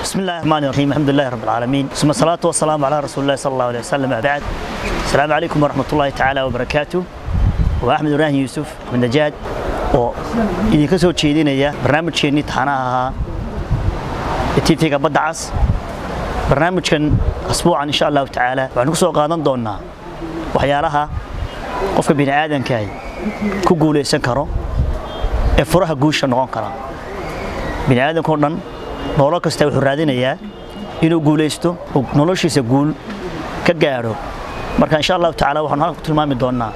بسم الله الرحمن الرحيم، الحمد لله رب العالمين، ثم الصلاة والسلام على رسول الله صلى الله عليه وسلم، بعد السلام عليكم ورحمة الله تعالى وبركاته. وأحمد إبراهيم يوسف من نجاد oo idinka soo jeedinaya barnaamijkeennii taxanaha ahaa ee TV-ga Badda Cas. Barnaamijkan asbuucan, insha Allahu tacaala, waxaanu ku soo qaadan doonaa waxyaalaha qofka bini aadamkaahi ku guulaysan karo ee furaha guusha noqon kara. Bini aadamka oo dhan, nolol kasta wuxuu raadinayaa inuu guulaysto oo noloshiisa guul ka gaadho. Marka, insha Allahu tacaala, waxaanu halkan ku tilmaami doonaa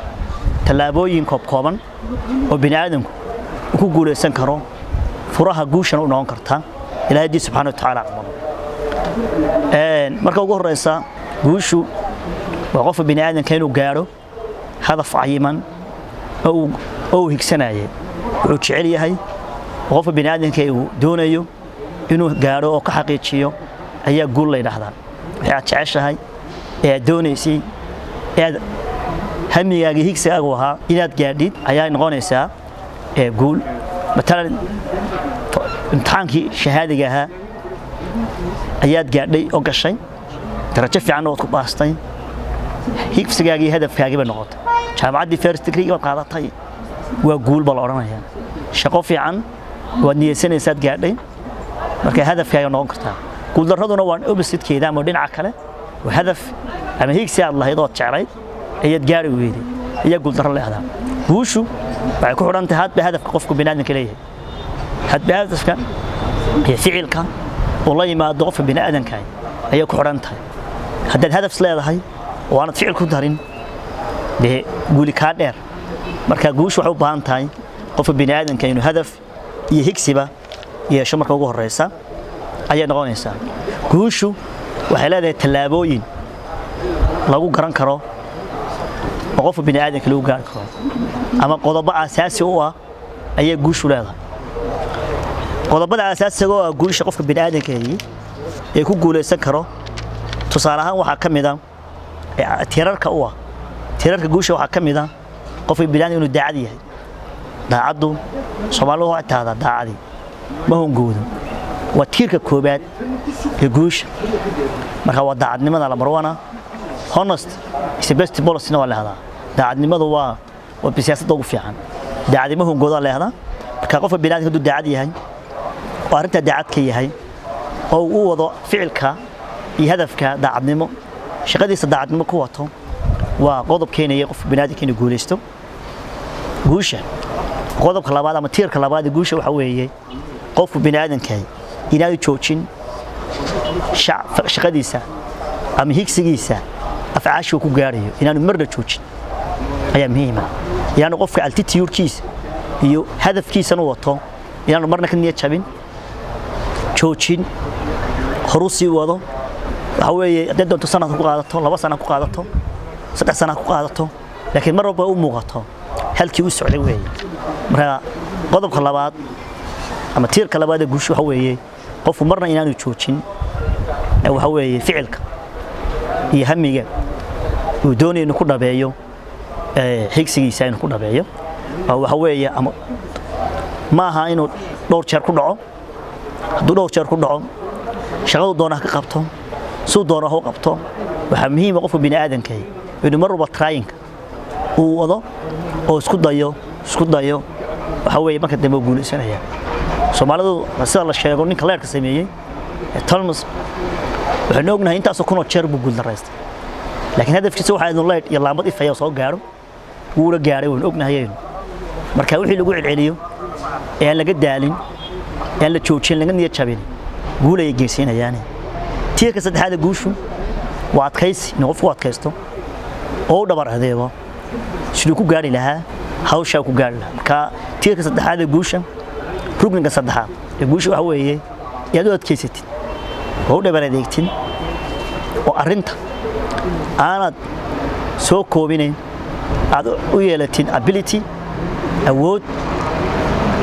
tallaabooyin koobkooban oo bini aadamku uu ku guulaysan karo, furaha guushana u noqon karta, Ilahay haddii subxaana wa tacaala aqbalo. Marka ugu horeysa, guushu waa qofka bini aadamka inuu gaadho hadaf cayiman oo uu higsanayay, wuxuu jecel yahay oo qofka bini aadamka uu doonayo inuu gaadho oo ka xaqiijiyo ayaa guul la yidhaahdaa. Wixii aad jeceshahay ee aad doonaysay ee aad hamigaaga, higsigaagu ahaa inaad gaadhid ayaa noqonaysaa ee guul. Matalan, imtixaankii shahaadiga ahaa ayaad gaadhay oo gashay, darajo fiican ood ku baastay, higsigaagii, hadafkaagii bay noqotay. Jaamacaddii first degree baad qaadatay, waa guul baa la odhanayaa. Shaqo fiican waad niyeysanaysaad gaadhay, marka hadafkaaga noqon kartaa. Guuldarraduna waa oppositekeeda ama dhinaca kale, waa hadaf ama higsi aad lahayd ood jeclayd ayaad gaari weyday, ayaa guuldarro leehdaa. Guushu waxay ku xidhan tahay hadba hadafka qofku biniaadamka leeyahay, hadba hadafka iyo ficilka uu la yimaado qofka biniaadamka ayay ku xidhan tahay. Haddaad hadaf leedahay oo aanad ficil ku darin, dee guuli kaa dheer. Marka guushu waxay u baahan tahay qofka biniaadamka inuu hadaf iyo higsiba yeesho marka ugu horeysa ayay noqonaysaa. Guushu waxay leedahay tallaabooyin lagu garan karo oo qofka biniaadamka lagu gaari karo, ama qodobo aasaasi u ah ayay guushu leedahay. Qodobada aasaasiga oo ah guusha qofka biniaadamkeedii ee ku guulaysan karo, tusaale ahaan, waxaa ka mid ah tiirarka u ah tiirarka guusha, waxaa ka mid ah qofka biniaadamka inuu daacad yahay. Daacaddu, Soomaalidu waxay tahdaa, "Daacadii ma hungoodo." Waa tiirka koobaad ee guusha. Marka waa daacadnimada number one. "Honest is the best policy" waa la yidhaahdaa. Daacadnimadu waa siyaasadda ugu fiican. Daacadnimo hungooda la yidhaahdaa. Marka qofka biniaadamka hadduu daacad yahay oo arrintaa daacad ka yahay oo uu u wado ficilka iyo hadafka daacadnimo, shaqadiisa daacadnimo ku wato, waa qodob keenaya qofka biniaadamka inuu guulaysto. Guusha qodobka labaad ama tiirka labaad ee guusha waxa weeye qofku biniaadamka inaanu joojin shaqadiisa ama higsigiisa, afcaasha uu ku gaarayo inaanu marna joojin ayaa muhiima. Inaanu qofka altitude-kiisa iyo hadafkiisana wato, inaanu marna ka niyad jabin, joojin, horu sii wado. Waxa weeye, hadday doonto sanad ku qaadato, 2 sana ku qaadato, 3 sana ku qaadato, laakiin mar walba u muuqato halkii u socday weeye. Marka qodobka labaad ama tiirka labaad ee guusha waxa weeye qofku marna inaanu joojin waxa weeye ficilka iyo hamiga uu doonayo inuu ku dhabeeyo xigsigiisa, inuu ku dhabeeyo. Waxa weeye, ama ma aha inuu dhowr jeer ku dhaco. Hadduu dhowr jeer ku dhaco, shaqadu doona ha ka qabto, suu doona ha u qabto, waxaa muhiima qofka bini aadamka inuu mar walba trying uu wado oo isku dayo, isku dayo. Waxa weeye, marka dambe uu guulaysanaya. Soomaalidu, sida la sheego, ninka leerka sameeyey, Thomas, waxaynu ognahay intaasoo kunoo jeer buu guuldaraystay, laakiin hadafkiisa waxaa inuu leer iyo laambad ifaya soo gaaro. Wuuna gaaray, waynu ognahayaynu. Marka wixii lagu celceliyo ee aan laga daalin, ee aan la joojin, laga niyad jabin, guul ayay geysiinayaane. Tiirka saddexaad ee guushu waa adkaysi, inuu qofku adkaysto oo u dhabar adeego siduu ku gaari lahaa hawshaa ku gaari lahaa. Marka tiirka saddexaad ee guusha, rukniga saddexaad ee guusha, waxa weeye inaad u adkaysatid oo u dhabar adeegtid oo arrinta aanad soo koobinayn, aad u yeelatid ability, awood,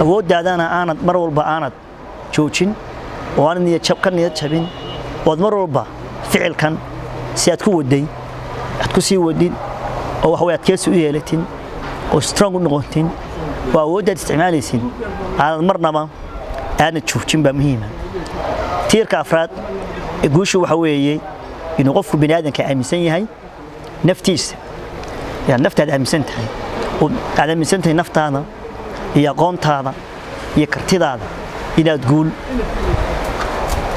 awooddaadana aanad mar walba aanad joojin oo aanad niyad jab ka niyad jabin, ood mar walba ficilkan si aad ku waday aad ku sii wadid, oo waxa way adkaysi u yeelatin oo strong u noqotin oo awooddaad isticmaalaysid aanad marnaba aanad joojin baa muhiima. Tiirka afraad ee guushu waxa weeye inuu qofku bini aadamka aaminsan yahay naftiisa, yani naftaada aaminsan tahay oo aad aaminsan tahay naftaada iyo aqoontaada iyo kartidaada inaad guul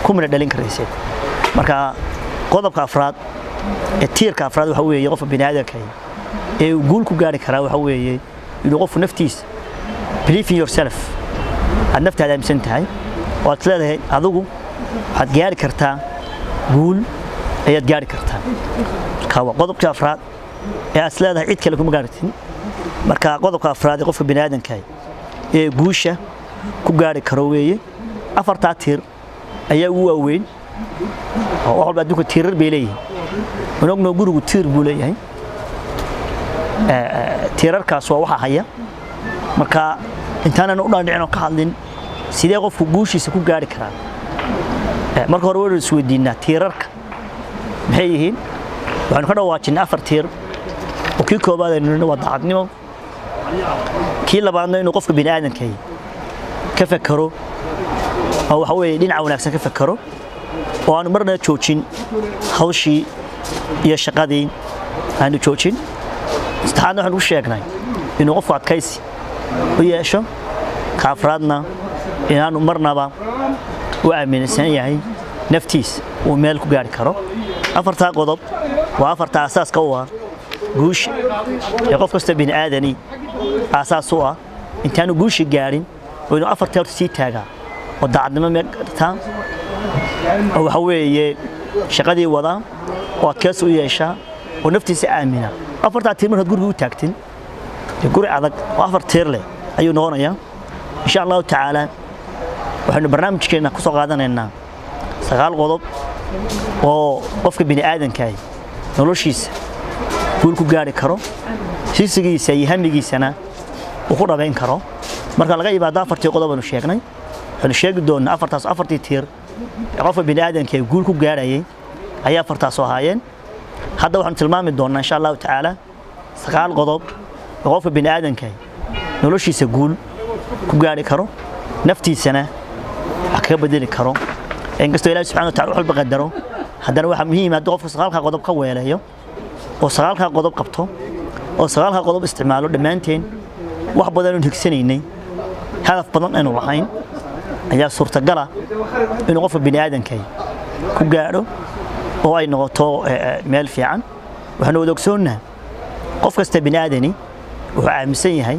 ku midho dhalin karaysid. Marka qodobka afraad ee tiirka afraad waxa weeye qofka bini aadamka ee uu guul ku gaari karaa waxa weeye inuu qofku naftiisa believe in yourself, aad naftaada aaminsan tahay oo aad leedahay adigu waxaad gaari kartaa, guul ayaad gaari kartaa. Marka waa qodobka afraad ee aad leedahay cid kale kuma gaartin. Marka qodobka afraad ee qofka bini aadamka ee guusha ku gaari karo weeye. Afartaa tiir ayaa ugu waaweyn oo wax walba adduunka tiirar bay leeyihiin. Wanogno gurigu tiir buu leeyahay, tiirarkaas waa waxa haya. Marka intaanan u dhaandhicin oo ka hadlin sidee qofku guushiisa ku gaari karaa, marka hore waynu isweydiinaa tiirarka maxay yihiin. Waxaynu ka dhawaajinay afar tiir oo kii koobaad aynu nidhi waa daacadnimo, kii labaadna inuu qofka bini aadamka ka fakaro oo waxa weeye dhinaca wanaagsan ka fakaro oo aanu marna joojin hawshii iyo shaqadii aanu joojin. Saddexaadna waxaanu ku sheegnay inuu qofku adkaysi u yeesho. Ka afraadna inaanu marnaba u aaminsan yahay naftiisa uu meel ku gaari karo. Afartaa qodob waa afarta asaaska u ah guusha ee qof kasta bini aadani aasaas u ah. Intaanu guusha gaarin waa inuu afartaa horta sii taagaa oo daacadnimo meel gartaa oo waxa weeye shaqadii wadaa oo adkaysi u yeeshaa oo naftiisa aamina. Afartaa tiir markaad guriga u taagtin, dee guri adag oo afar tiir leh ayuu noqonayaa. Insha Allahu tacaala waxaynu barnaamijkeena ku soo qaadanaynaa 9 qodob oo qofka bini aadamka noloshiisa guul ku gaari karo, higsigiisa iyo hamigiisana uu ku dhabayn karo. Marka laga yimaado afartii qodob aanu sheegnay, waxaynu sheegi doonaa afartaas, afartii tiir ee qofka bini aadamka ee guul ku gaarayay ayaa afartaas ahaayeen. Hadda waxaanu tilmaami doonaa insha Allahu tacaala 9 qodob oo qofka bini aadamka noloshiisa guul ku gaari karo, naftiisana wax kaga bedeli karo. Inkastoo Ilaahi subxaana wa taala wax walba qadaro, haddana waxaa muhiim ah haddii qofka sagaalka qodob ka weeleeyo oo sagaalka qodob qabto oo sagaalka qodob isticmaalo, dhammaanteen wax badan aynu higsanaynay, hadaf badan aynu lahayn ayaa suurtagala inuu qofka bini aadamka ku gaadho oo ay noqoto meel fiican. Waxaanu wada ogsoonnahay qof kasta bini aadani wuxuu aaminsan yahay,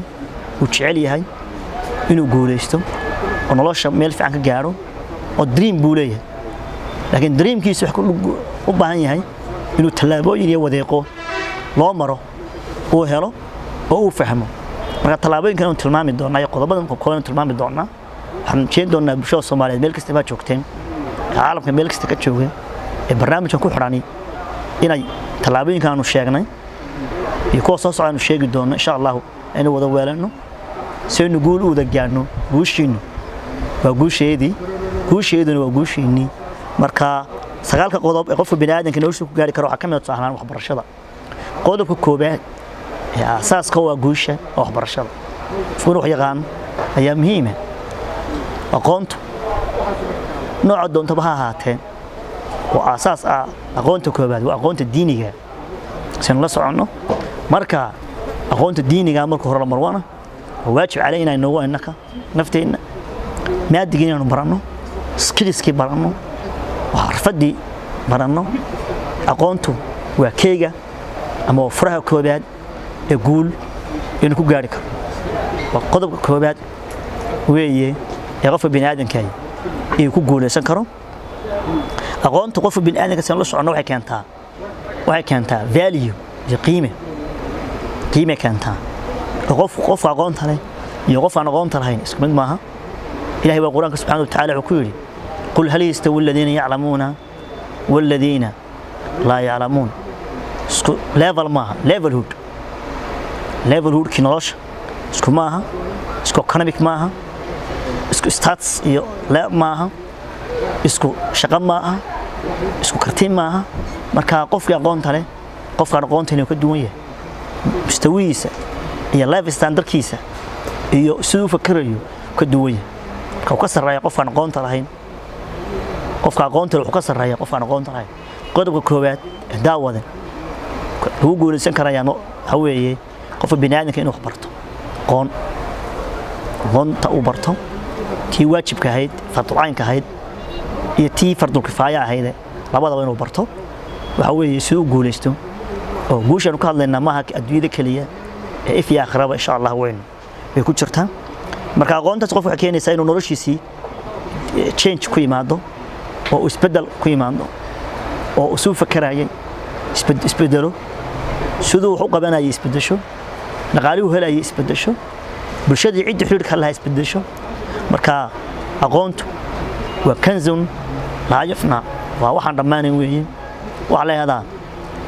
uu jecel yahay inuu guulaysto oo nolosha meel fiican ka gaadho oo dream buu leeyahay, laakiin dreamkiisa wax u baahan yahay inuu tallaabooyin iyo wadeeqo loo maro uu helo oo uu fahmo. Marka tallaabooyinkan aanu tilmaami doonaa iyo qodobadan kooban aanu tilmaami doonaa, waxaan jeen doonaa bulshada Soomaaliyeed meel kasta baa joogteen, caalamka meel kasta ka joogeen ee barnaamijkan ku xidhani inay tallaabooyinkan aanu sheegnay iyo kuwa soo socda aanu sheegi doono insha Allahu aynu wada weelano si aynu guul u wada gaarno. Guushiinu waa guusheedii, guusheeduna waa guushiinnii. Marka sagaalka qodob ee qofka bini aadamka noloshiisa ku gaari karo waxaa ka mid ah tusaale ahaan waxbarashada. Qodobka koobaad ee aasaaska waa guusha waa waxbarashada. Qofku inuu wax yaqaan ayaa muhiima. Aqoontu nooca doontaba ha ahaatee waa aasaas ah. Aqoonta koobaad waa aqoonta diiniga saynu la soconno. Marka aqoonta diiniga marka hore la marwana waa waajib calayna inoogu innaka nafteenna maadigii inaanu baranno, skillskii baranno, xirfadii baranno. Aqoontu waa keyga ama waa furaha koobaad ee guul inuu ku gaari karo. Waa qodobka koobaad weeye ee qofka bini aadamka uu ku guuleysan karo. Aqoonta qofka bini aadamka san la socono waxay keentaa value iyo qiime, qiime keentaa. Qof qofka aqoonta leh iyo qof aan aqoonta lahayn isku mid maaha. Ilaahay baa Quraanka subxaanahu wa ta'aala wuxuu ku yidhi: "Qul hal yastawi alladhiina ya'lamuuna walladhiina laa ya'lamuun." Isku level maaha, levelhood, levelhoodkii nolosha isku maaha, isku economic maaha, isku status iyo maaha, isku shaqo maaha, isku karti maaha. Marka qofkii aqoonta leh qofkaan aqoonta leh ka duwan yahay, mustawihiisa iyo life standardkiisa iyo siduu u fakerayo ka duwan yahay. Marka uu ka sarreeya qofkaan aqoonta lahayn. Qofka aqoonta leh wuxuu ka sarreeya qofkaan aqoonta lahayn. Qodobka koowaad ee, daawade, lagu guulaysan karayaan waxa weeye qofka bini'aadamka inuu wax barto, aqoonta uu barto, tii waajibka ahayd, fardulcaynka ahayd, iyo tii fardulkifaaya ahayd, labadaba inuu barto. Waxa weeye si uu guulaysto, oo guushaanu ka hadlaynaa maaha adduunyada keliya ee if iyo aakhiraba, insha Allah, weyn way ku jirtaa. Marka aqoontaas qofka waxay keenaysaa inuu noloshiisii change ku yimaado, oo uu isbeddel ku yimaado, oo uu suu fakarayay isbedelo, siduu wax u qabanayay isbedesho, dhaqaalihuu helayay isbedesho, bulshadii ciddii xidhiidhka lahaa isbedesho. Marka aqoontu waa كنز لا يفنى, waa waxaan dhammaanayn weeye. Waxaa la yidhahdaa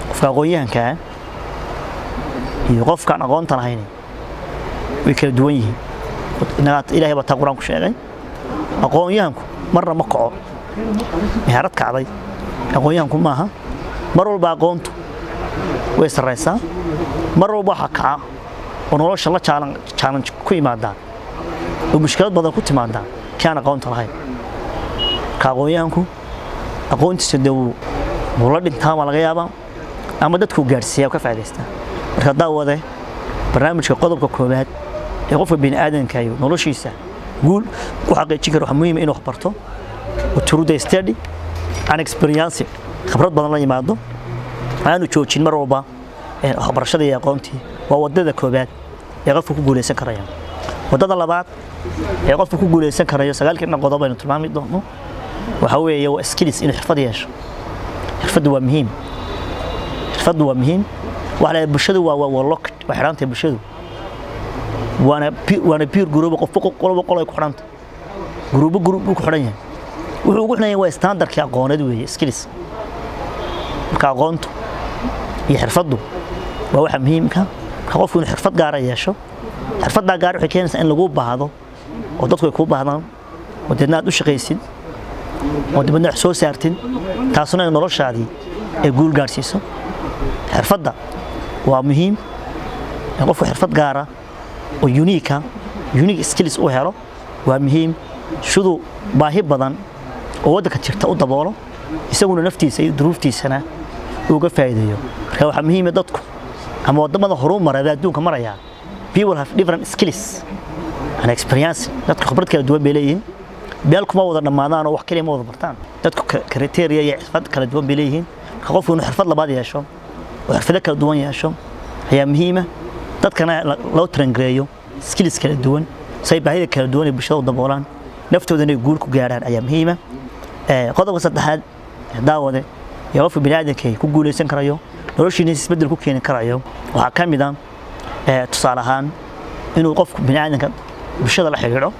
qofka aqoon-yahanka ah iyo qofkaan aqoonta lahayn way kala duwan yihiin. Ilaahay baa taa Qur-aan ku sheegay. Aqoon-yahanku marna ma kaco meherad kacday, aqoon-yahanku maaha. Mar walba aqoontu way sarraysaa. Mar walba waxaa kaca oo nolosha la challenge ku imaadaa oo mushkilad badan ku timaadaa kii aan aqoonta lahayn. Marka aqoon-yahanku aqoontiisa dee wuu la dhintaa baa laga yaabaa, ama dadkuu gaadhsiiya oo ka faa'idaystaa. Marka, daawade, barnaamijka qodobka koowaad ee qofka bini'aadanka iyo noloshiisa guul ku xaqiijin kara waxaa muhiim inuu wax barto oo through the study and experience khibrad badan la yimaado, aanu joojin mar walba waxbarashada iyo aqoontii. Waa wadada koowaad ee qofka ku guuleysan karaya. Wadada labaad ee qofka ku guuleysan karayo, sagaalkii dhan qodob aynu tilmaami doono, waxa weeye waa skills, inuu xirfad yeesho. Xirfaddu waa muhiim, xirfaddu waa muhiim. Waxa la bulshadu waa locked, waa xidhantahay bulshadu, waana peer group. Qofba qoloba qol ay ku xidhantay, group group buu ku xidhan yahay. Wuxuu ugu xidhan yahay waa standardkii aqooneed weeye, skills. Marka aqoontu iyo xirfaddu waa waxa muhiimka. Marka qofku inuu xirfad gaara yeesho, xirfaddaa gaar waxay keenaysaa in lagu baahdo oo dadku ay kuu baahdaan, oo deedna aad u shaqaysid, oo dibadna wax soo saartid, taasuna ay noloshaadii ay guul gaadhsiiso. Xirfadda waa muhiim in qofku xirfad gaara oo unique skills u helo. Waa muhiim siduu baahi badan oo waddanka jirta u daboolo, isaguna naftiisa iyo duruuftiisana uga faa'iideeyo. Marka waxaa muhiim ah dadku ama waddamada horuu maraya adduunka maraya, people have different skills and experience. Dadku khibrad kala duwan bay leeyihiin, meel kuma wada dhammaadaan oo wax kaliya ma wada bartaan. Dadku criteria iyo xirfad kala duwan bay leeyihiin. Marka qofku inuu xirfad labaad yeesho oo xirfado kala duwan yeesho ayaa muhiima, dadkana loo train gareeyo skills kala duwan si ay baahida kala duwan ee bulshada u daboolaan, naftoodana ay guul ku gaarhaan ayaa muhiima. Qodobka saddexaad, daawade, iyo qofka bini'aadamka ku guuleysan karayo, noloshiina isbeddel ku keeni karayo, waxaa ka mid ah, tusaale ahaan, inuu qofku bini'aadamka bulshada la xidhiidho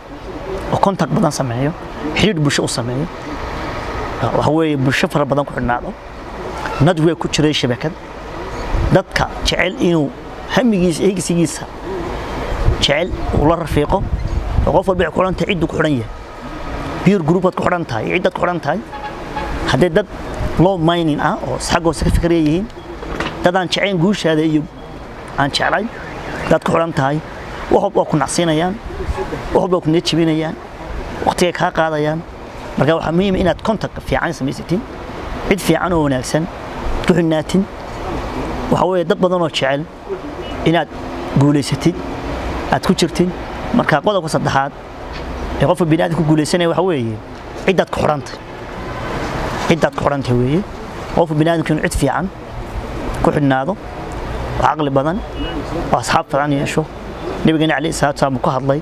oo contact badan sameeyo, xidhiidh bulsho u sameeyo. Waxa weeye bulsho fara badan ku xidhnaado, network ku jiray, shabakad dadka jecel inuu hamigiisa, higsigiisa jecel uu la rafiiqo. Oo qof walba waxay ku xidhan tahay cidduu ku xidhan yahay, peer group aad ku xidhan tahay, ciddaad ku xidhan tahay. Haddii dad low minded ah oo xagga hoose ka fikiraya yihiin, dad aan jeclayn guushaada iyo aan jeclay dad ku xidhan tahay, wax walba waa ku nacsiinayaan, wax walba waa ku niyad jebinayaan, waqtigay kaa qaadayaan. Marka waxaa muhiim ah inaad contact fiican samaysatin, cid fiican oo wanaagsan ku xidhnaatin. Waxa weeye dad badan oo jecel inaad guulaysatid aad ku jirtid. Marka qodobka saddexaad ee qofka bini'aadamka ku guulaysanaya waxa weeye ciddaad ku xidhantay, ciddaad ku xidhantay weeye. Qofka bini'aadamka inuu cid fiican ku xidhnaado oo caqli badan oo asxaab fiican yeesho. Nabigeena calayhi salaatu salaam uu ku hadlay,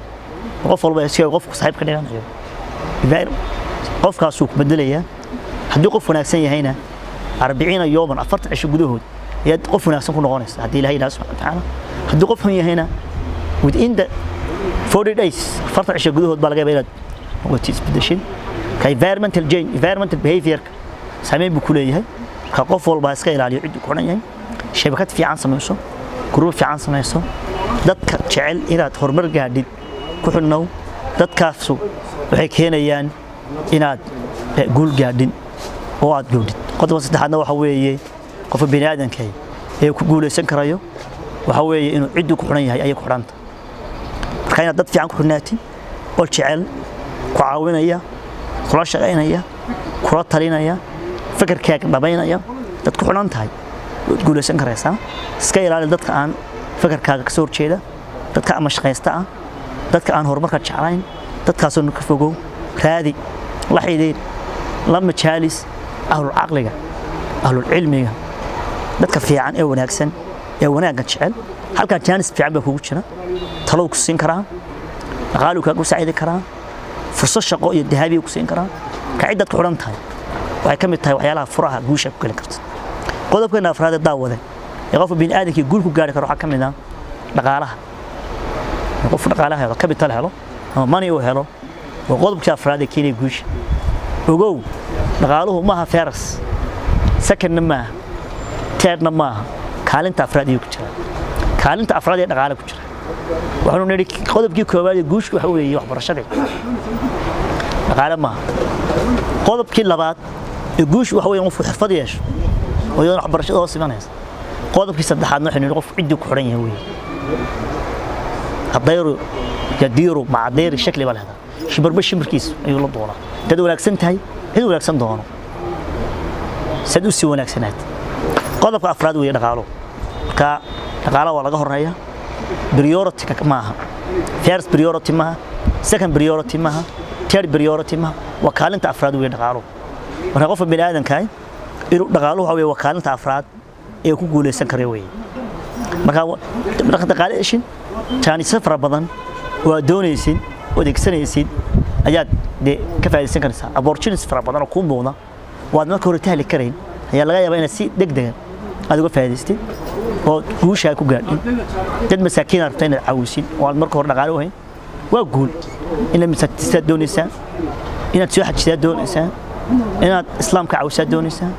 qof walba si qofku saaxiib ka dhiganayo, qofkaasuu ku bedelayaa. Haddii qof wanaagsan yahayna, 40 يوما, 40 cisho gudahood ayaad qof wanaagsan ku noqonaysa, haddii Ilahay yidhaha subxana watacaala. Haddii qof xun yahayna, within the 40 days, 40 cisho gudahood baa laga yaabaa inaad noqotid isbedeshin. Ka environmental change, environmental behavior saameyn buu ku leeyahay. Marka qof walba ha iska ilaaliyo cidduu ku xidhan yahay, shabakad fiican samayso, group fiican samayso, dadka jecel inaad horumar gaadhid ku xidhnow. Dadkaasu waxay keenayaan inaad guul gaadhin oo aad goodhid. Qodobka saddexaadna waxa weeye qofka bini'aadamka ee ku guulaysan karayo waxa weeye inuu cidduu ku xidhan yahay ayay ku xidhanta. Marka inaad dad fiican ku xidhnaatid oo jecel, ku caawinaya, kula shaqaynaya. Kula talinaya, fakarkaaga dhabaynaya dad ku xidhan tahay, waad guulaysan karaysaa. Iska ilaali dadka aan fakarkaaga kasoo horjeeda, dadka ama shaqaysta ah, dadka aan horumarka jeclayn. Dadkaasoo ka fogow. Raadi, la xidhiir, la majaalis ahlul caqliga, ahlul cilmiga, dadka fiican ee wanaagsan ee wanaagga jecel. Halkaa jaanis fiican baa kugu jira. Talow ku siin karaa, dhaqaaluu kaagu saacidi karaa, fursad shaqo iyo dahabiya ku siin karaa. Ka ciddaad ku xidhan tahay waxay ka mid tahay waxyaalaha furaha guusha ku geli karta. Qodobkeena afraad ee, daawade, ee qofka bini'aadamkii guul ku gaari karo waxaa ka mid ah dhaqaalaha. In qofku dhaqaalaha helo, capital helo ama money uu helo, waa qodobkii afraad ee keenaya guusha. Ogow, dhaqaaluhu maaha first, secondna maaha, thirdna maaha, kaalinta afraad ayuu ku jiraa. Kaalinta afraad ee dhaqaale ku jira. Waxaanu nidhi qodobkii koowaad ee guushu waxa weeye waxbarashadii, dhaqaale maaha. Qodobkii labaad ee guushu waxa weeye qofku xirfad yeesho oo iyadana waxbarashada hoos imanaysa. Qodobkii saddexaadna waxaynu nidhi qofku ciddii ku xidhan yahay weeye. الطير يدير مع دير الشكل baa lahdaa, shimbirba shimbirkiisa ayuu la doonaa. Dad wanaagsan tahay, cid wanaagsan doono sad u sii wanaagsanaad. Qodobka afraad weeye dhaqaalo. Marka dhaqaalaha waa laga horeeya. Priority maaha, first priority maaha, second priority maaha, third priority maaha, waa kaalinta afraad weeye dhaqaalo. Marka qofka bini aadamka inuu dhaqaaluhu waxa weeye waa kaalinta afraad ee ku guuleysan kara weeye. Marka marka dhaqaale heshin, jaanisyo fara badan oo aad doonaysid oo adeegsanaysid ayaad dee ka faa'iidaysan karaysaa. Opportunities fara badan oo kuu muuqda waad marka hore tahli karayn ayaa laga yaabaa inaad si degdega aad uga faa'iidaystid oo guusha ku gaadhin. Dad masaakiin aad rabta inaad caawisid oo aad marka hore dhaqaale u hayn, waa guul. Inaad masaakiintaad doonaysaa, inaad soo xajisaad doonaysaa, inaad islaamka caawisaad doonaysaa,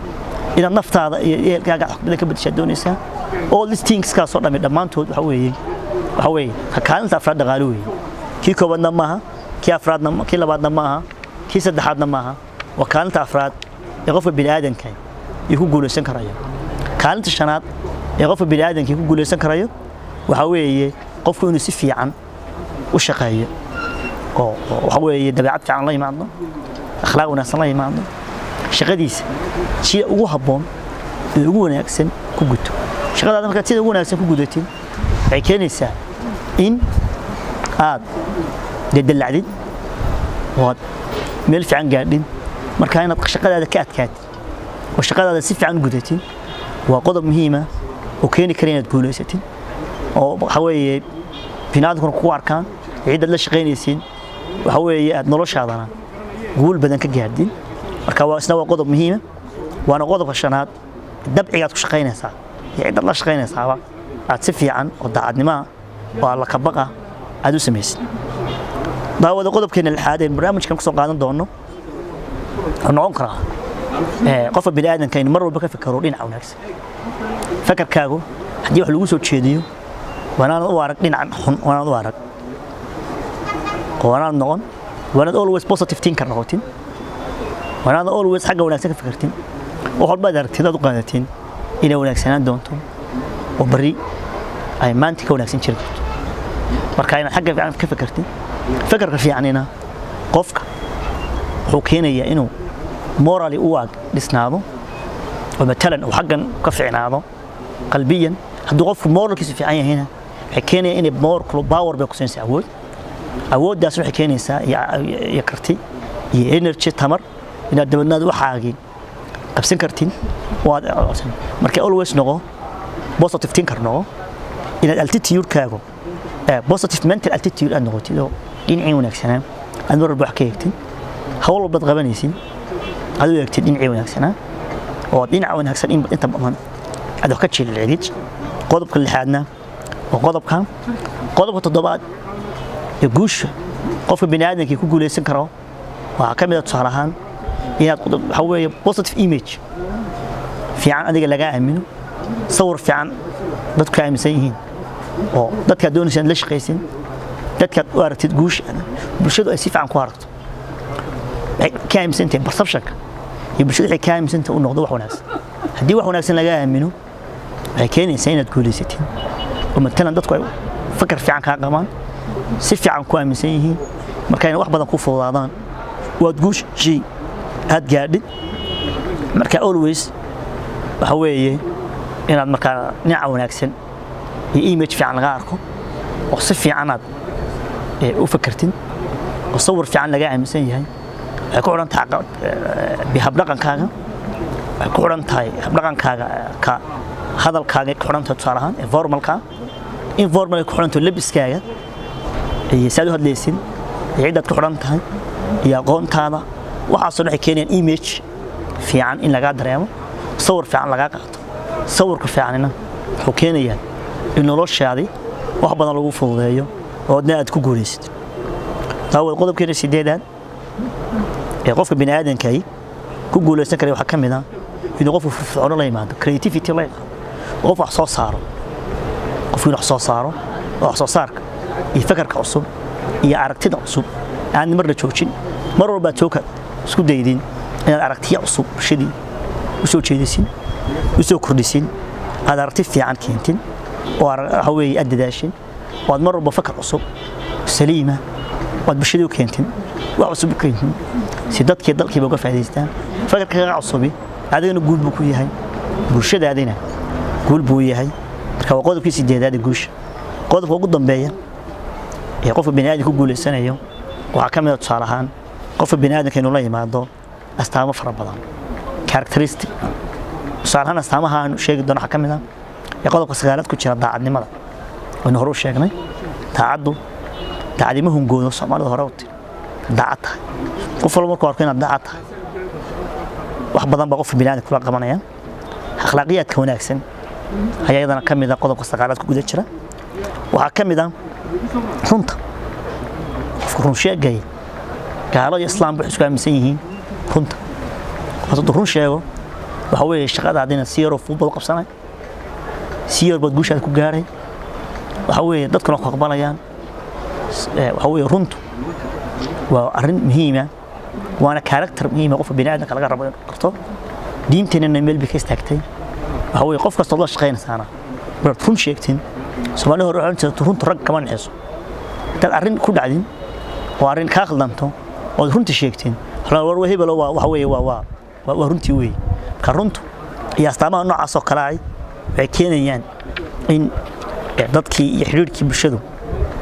inaad naftaada iyo ehelkaaga wax badan ka bedeshaad doonaysaa. All these things kaasoo dhammi dhammaantood waxa weeye ka kaalinta afraad dhaqaale weeye. Kii koowaadna maaha, kii afraadna, kii labaadna maaha, kii saddexaadna maaha, waa kaalinta afraad ee qofka bini'aadanka iyo ku guulaysan karayo. Kaalinta shanaad ee qofka bini'aadanka ku guulaysan karayo waxa weeye qofku inuu si fiican u shaqeeyo oo waxa weeye dabeecad fiican la yimaado, akhlaaq wanaagsan la yimaado, shaqadiisa sida ugu habboon ee ugu wanaagsan ku guto. Shaqadaada markaad sida ugu wanaagsan ku gudatid, waxay keenaysaa in aad dee dallacdid oo aad meel fiican gaadhin. Marka inaad shaqadaada ka adkaatid oo shaqadaada si fiican u gudatid waa qodob muhiima oo keeni kara inaad guulaysatid, oo waxa weeye biniaadamkuna kugu arkaan, ciidaad la shaqaynaysid, waxa weeye aad noloshaadana guul badan ka gaadhin. Marka waa isna waa qodob muhiima, waana qodobka shanaad. Dabcigaad ku shaqaynaysaa iyo cidaad la shaqaynaysaaba aad si fiican oo daacadnimoa oo alla kabaqa aad u samaysid. Daawada, qodobkeena lixaad ee barnaamijkan kusoo qaadan doono wuxuu noqon karaa qofka bini'aadanka in mar walba ka fikero dhinaca wanaagsan. Fakarkaagu haddii wax lagu soo jeediyo, waanaanad u arag dhinaca xun, waanaad u arag oo waanaad noqon, waanaad always positive thinker noqotin, waanaad always xagga wanaagsan ka fikirtin. Wax walba aad aragtid aad u qaadatin inay wanaagsanaan doonto oo bari ay maanta ka wanaagsan jiri karto. Marka inaad xagga fiican ka fikirtid. Fikirka fiicanina qofka wuxuu keenayaa inuu morally u ag dhisnaado oo matalan uu xaggan ka fiicnaado qalbiyan. Hadduu qofku moralkiisu fiican yahayna, waxay keenaya inay moral power bay ku siinaysaa, awood. Awooddaas waxay keenaysaa iyo karti iyo energy, tamar, inaad dabadnaad waxaagii qabsan kartin oo aad. Marka always noqo positive thinker, noqo inaad attitude-kaagu positive mental attitude aad noqotid oo dhinacii wanaagsanaa aad mar walba wax ka eegtid. Hawl walbaad qabanaysid aad u eegtid dhinacii wanaagsanaa oo aad dhinaca wanaagsan inta badan aad wax ka jilcilid. Qodobka lixaadna waa qodobka. Qodobka toddobaad ee guusha qofka bini'aadamkii ku guuleysan karo waxaa ka mid ah, tusaale ahaan, inaad waxa weeye positive image fiican adiga lagaa aamino, sawir fiican dadku ka aaminsan yihiin oo dadkaad doonaysa inaad la shaqaysin, dadkaad u aragtid guusha, bulshadu ay si fiican ku aragto, waxay ka aaminsan tahay, perceptionka iyo bulshadu waxay ka aaminsan tahay u noqdo wax wanaagsan. Haddii wax wanaagsan lagaa aamino, waxay keenaysaa inaad guulaysatid oo matalan dadku ay fakar fiican kaa qabaan, si fiican ku aaminsan yihiin. Marka inay wax badan ku fududaadaan waad guushii Aad gaadhid. Marka always waxa weeye inaad markaa dhinaca wanaagsan iyo image fiican laga arko, oo si fiican aad u fakertid, oo sawir fiican laga aaminsan yahay. Waxay ku xidhan tahay habdhaqankaaga, waxay ku xidhan tahay habdhaqankaaga, ka hadalkaaga ku xidhan tahay. Tusaale ahaan, formalka, informal ay ku xidhan tahay, labiskaaga iyo saad u hadlaysid iyo ciddaad ku xidhan tahay iyo aqoontaada. Waxaasoo dhan waxay keenayaan image fiican in lagaa dareemo, sawir fiican lagaa qaato. Sawirka fiicanina wuxuu keenayaa in noloshaadii wax badan lagu fududeeyo oo adna aad ku guulaysid. Daawad, qodobkeena sideedaad ee qofka bini aadamkahi ku guulaysan kara waxaa ka mid ah inuu qofku firfircoono la yimaado, creativity la yimaado, qof wax soo saaro, qofku inuu wax soo saaro, oo wax soo saarka iyo fakarka cusub iyo aragtida cusub aan marna joojin. Mar walba aad soo isku daydin inaad aragtiyo cusub bulshadii u soo jeedisin, u soo kordhisin, aad aragti fiican keentin, oo waxa weeye aad dadaashin, oo aad mar walba fakar cusub saliima oo aad bulshadii u keentin, wax cusub u keentin, si dadkii dalkiiba uga faa'iidaystaan. Fakarkaaga cusubi adigana guul buu ku yahay, bulshadaadina guul buu yahay. Marka waa qodobkii sideedaad ee guusha. Qodobka ugu dambeeya ee qofka bini aadamka ku guulaysanayo waxaa ka mid ah, tusaale ahaan, qofka bini aadamka inuu la yimaado astaamo fara badan, characteristic. Tusaale ahaan, astaamaha aanu sheegi doono waxaa ka mid ah ee qodobka sagaalaad ku jira daacadnimada. Waynu hore u sheegnay daacaddu, daacadnimo hungoodo. Soomaalida hore u tiri, daacad tahay, qof walba markuu arko inaad daacad tahay, wax badan baa qofka bini aadamka kula qabanaya. Akhlaaqiyaadka wanaagsan ayaa iyadana ka mid ah qodobka sagaalaad ku guda jira. Waxaa ka mid ah runta. Qofka run sheegaya, gaalo iyo islaam waxay isku aaminsan yihiin runta. Hadduu run sheego, waxa weeye shaqadaadina si yaroo fudud baad u qabsanay, si yar baad guushaada ku gaaray, waxa weeye dadkuna ku aqbalayaan. Waxa weeye runtu waa arrin muhiima, waana character muhiima qofka bini aadamka laga rabo inuu barto. Diinteenana meel bay ka istaagtay. Waxa weeye qof kastoo la shaqaynaysaana markaad run sheegtin. Soomaali hore waxay jirta, runta rag kama naxayso. Haddaad arrin ku dhacdin oo arrin kaa khaldanto ood runta sheegtin, war hebel waa waxa weeye waa runtii weeye. Marka runtu iyo astaamaha noocaas oo kale ah waxay keenayaan in dadkii iyo xidhiidhkii bulshadu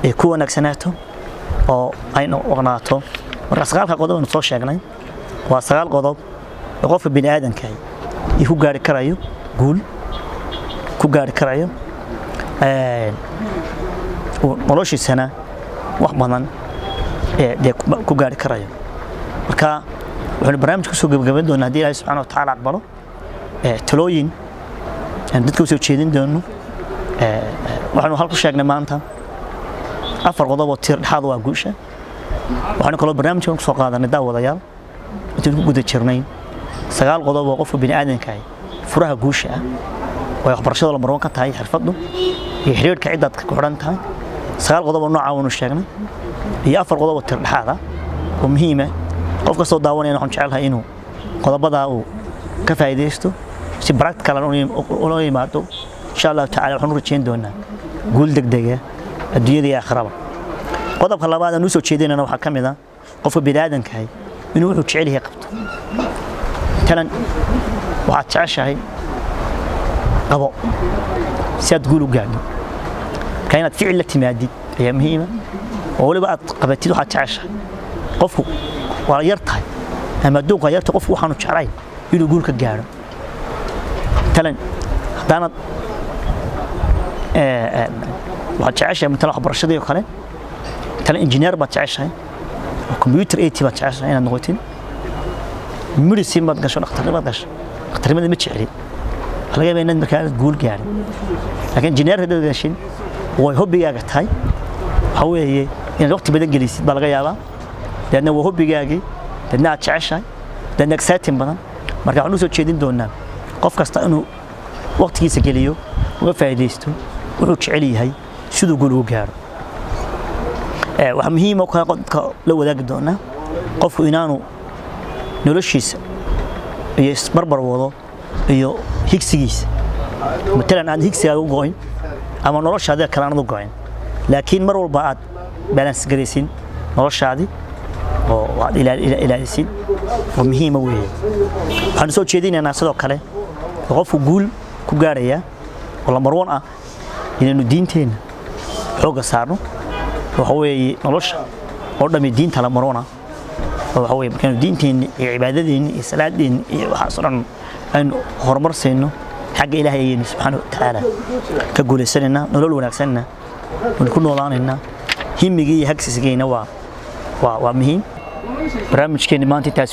ay ku wanaagsanaato oo ay noqonaato. Marka sagaalka qodob aynu soo sheegnay waa sagaal qodob oo qofka bini aadamka iyo ku gaari karayo guul, ku gaari karayo noloshiisana wax badan dee ku gaari karayo. Marka waxaynu barnaamij kusoo gebagabayn doonaa, haddii Ilaahay subxaana wa tacaala aqbalo, talooyin aan dadka usoo jeedin doono. Waxaanu hal ku sheegnay maanta afar qodob oo tiir dhexaad waa guusha. Waxaanu kaloo barnaamijkan kusoo qaadanay, daawadayaal, intaanu ku guda jirnay, sagaal qodob oo qofka bini aadamka ah furaha guusha ah, oo ay waxbarashada la marwan ka tahay, xirfaddu iyo xiriirka ciddaad ku xidhan tahay. Sagaal qodob oo noocaa waanu sheegnay iyo afar qodob oo tiir dhexaad ah oo muhiima. Qof kastoo daawanayana waxaan jecelahay inuu qodobadaa uu ka faa'iidaysto, si practical ula yimaado. Insha Allahu tacala waxaan u rajayn doonaa guul degdega adduunyada iyo aakhiraba. Qodobka labaad aan u soo jeedinayna waxaa ka mid ah qofka bini'aadankahay inuu wuxuu jecel yahay qabto. Talan, waxaad jeceshahay qabo si aad guul u gaadho. Marka inaad ficil la timaadid ayaa muhiima, oo weliba aad qabatid waxaad jeceshahay. Qofku waa yar tahay ama adduunku waa yartahay qofku waxaanu jeclayn inuu guul ka gaadho. Talan, haddaanad waxaad jeceshahay, matalan waxbarashadii oo kale, matalan engineer baad jeceshahay oo computer IT baad jeceshahay inaad noqotid, medicine baad gasho, dhakhtarnimaad gasho, dhakhtarnimada ma jeclid, waxaa laga yaabaa inaad markaa guul gaadhin. Laakiin engineer haddaad gashin way hobbigaaga tahay, waxaa weeye inaad waqti badan gelisid baa laga yaabaa. Deedna waa hobbigaagii, deedna aad jeceshahay, deedna exciting badan. Marka waxaan u soo jeedin doonaa qof kasta inuu waqtigiisa geliyo, uga faa'iidaysto wuxuu jecel yahay siduu guul ugu gaaro. Waxaa muhiim oo kale dadka la wadaagi doonaa qofku inaanu noloshiisa iyo isbarbar wado iyo higsigiisa. Matalan, aad higsigaaga u go'in ama noloshaadiga kale aanad u go'in, laakiin mar walba aad balance garaysin noloshaadii. Oo aad ilaalisid oo muhiima weeye. Waxaanu soo jeedinaynaa sidoo kale oo qofku guul ku gaarhaya oo lambar one ah inaynu diinteenna xoogga saarno. Waxa weeye nolosha oo dhammi diinta lambar one ah. Oo waxa weeye markaynu diinteenna iyo cibaadadeenna iyo salaadeenna iyo waxaas oo dhan aynu horumar sayno, xagga Ilaahay ayaynu subxaana wa tacaala ka guulaysanaynaa, nolol wanaagsanna waynu ku noolaanaynaa. Himigii iyo hagsisigeyna waa muhiim. Barnaamijkeeni maanta intaas.